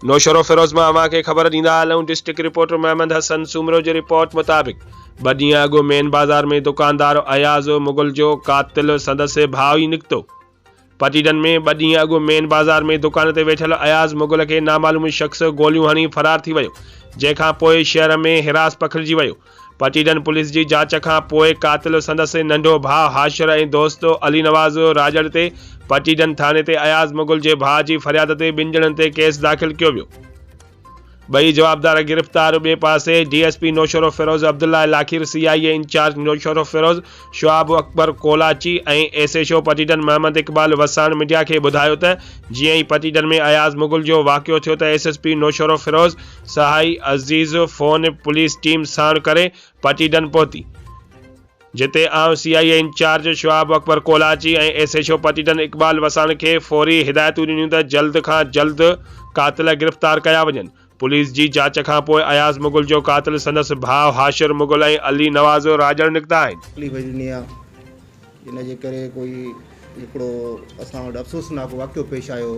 نوشهروفيروز مان اوهان کي خبر ڏيندا هلون ڊسٽرڪٽ رپورٽر محمد حسن سومرو جي رپورٽ مطابق ٻه ڏينهن اڳ مين بازار ۾ دڪاندار اياز مغل جو قاتل سندس ڀاء ئي نڪتو. پٽيڊن ۾ ٻه ڏينهن اڳ مين بازار ۾ دڪان تي ويٺل اياز مغل کي نامعلوم شخص گوليون هڻي فرار ٿي ويو جنهن کان پوء شهر ۾ هراس پکڙجي ويو. پٽيڊن پوليس جي جاچ کان پوء قاتل سندس ننڍو ڀاء حاشر ۽ دوست علي نواز راڄڙ تي پٽيڊن ٿاڻي تي اياز مغل جي ڀاء جي فرياد تي ٻن ڄڻن تي ڪيس داخل ڪيو ويو. ٻئي جوابدار گرفتار. ٻئي پاسي D S P Naushahro Feroze Abdullah Lakhair, C I A incharge Naushahro Feroze Shoaib Akbar Kolachi ۽ S H O Pachidin Muhammad Iqbal Wassan media کي ٻڌايو ته جيئن ئي پٽيڊن ۾ اياز مغل جو واقعو ٿيو ته S S P Naushahro Feroze Sahai Aziz phone police team ساڻ ڪري پٽيڊن پهتي، جتي آئون C I A incharge Shoaib Akbar Kolachi ۽ S H O Pachidin Iqbal Wassan کي فوري هدايتون ڏنيون ته جلد کان جلد قاتل گرفتار ڪيا وڃن. پوليس جي جاچ کان پوء اياز مغل جو قاتل سندس ڀاء حاشر مغل ۽ علي نواز راڄڙ نڪتا آهن. تڪليف ڏني آ ان جي ڪري ڪوئي هڪڙو اسان وٽ افسوسناڪ واقعو پيش آيو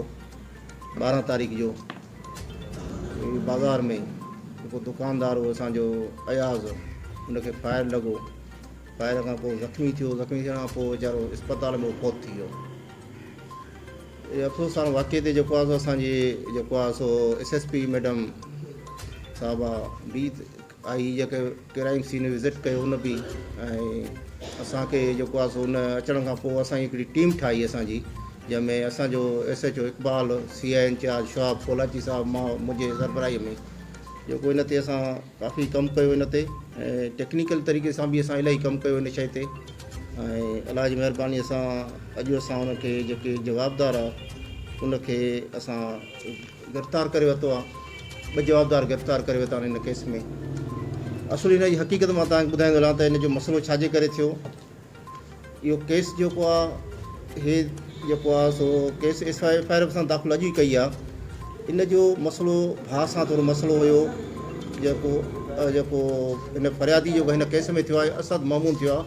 12 تاريخ جو بازار ۾ جيڪو دڪاندار هو اسان جو اياز ان کي فائر لڳو، فائر کان پوء زخمي ٿيو، زخمي ٿيڻ کان پوء ويچارو اسپتال ۾ فوت ٿي ويو. افسوس وارو واقعي تي جيڪو آهي سو اسان جي جيڪو آهي سو ايس ايس پي ميڊم صاحبه به آئي جيڪي ڪرائيم سين وزٽ ڪيو ان به ۽ اسان کي جيڪو آهي سو ان اچڻ کان پوء اسان جي هڪڙي ٽيم ٺاهي اسان جي جنهن ۾ اسان جو S H O Iqbal, C I incharge Shoaib Kolachi صاحب مان منهنجي سربراهي ۾ جيڪو ان تي اسان ڪافي ڪم ڪيو ان تي ۽ ٽيڪنيڪل طريقي سان به اسان الاهي ڪم ڪيو ان شي تي ۽ الله جي مهرباني سان اڄ اسان ان کي جيڪي جوابدار آ ان کي اسان گرفتار ڪري ورتو آ ٻه جوابدار گرفتار ڪري ورتا آهن ان ڪيس ۾ اصل ان جي حقيقت مان توهان کي ٻڌائيندو هلان ته ان جو مسئلو ڇا جي ڪري ٿيو اهو ڪيس جيڪو آ هي جيڪو آ سو case S F I R سان داخل اڄ ئي ڪئي آ ان جو مسئلو ڀاء سان ٿورو مسئلو هيو جيڪو جيڪو هن فريادي جيڪو هن ڪيس ۾ ٿيو آهي اسد مامون ٿيو آ.